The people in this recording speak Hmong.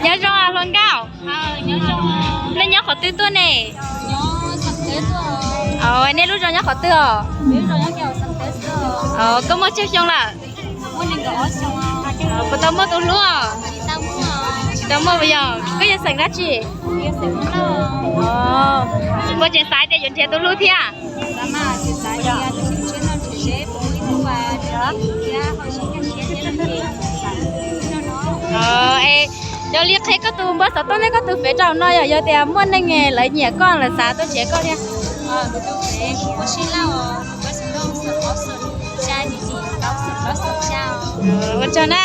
Nyob zoo hluas nkauj. Nej nyob qhov twg tuaj ne? Nej lub zos nyob qhov twg os? Koj muaj tsawg xyoo lawm? Puas tau muaj tus hlub? Tsis tau muaj puas yog? Koj yog xeem dab tsi? Puas tseem xav tias yuav nrhiav tus hlub thiab? Yog li qhia koj tus npawb xov tooj thiab koj tus fev rau no yom, yog tias muaj neeg lawv nyiam koj lawv xav tuaj nrhiav koj thiab. Ua tsaug na.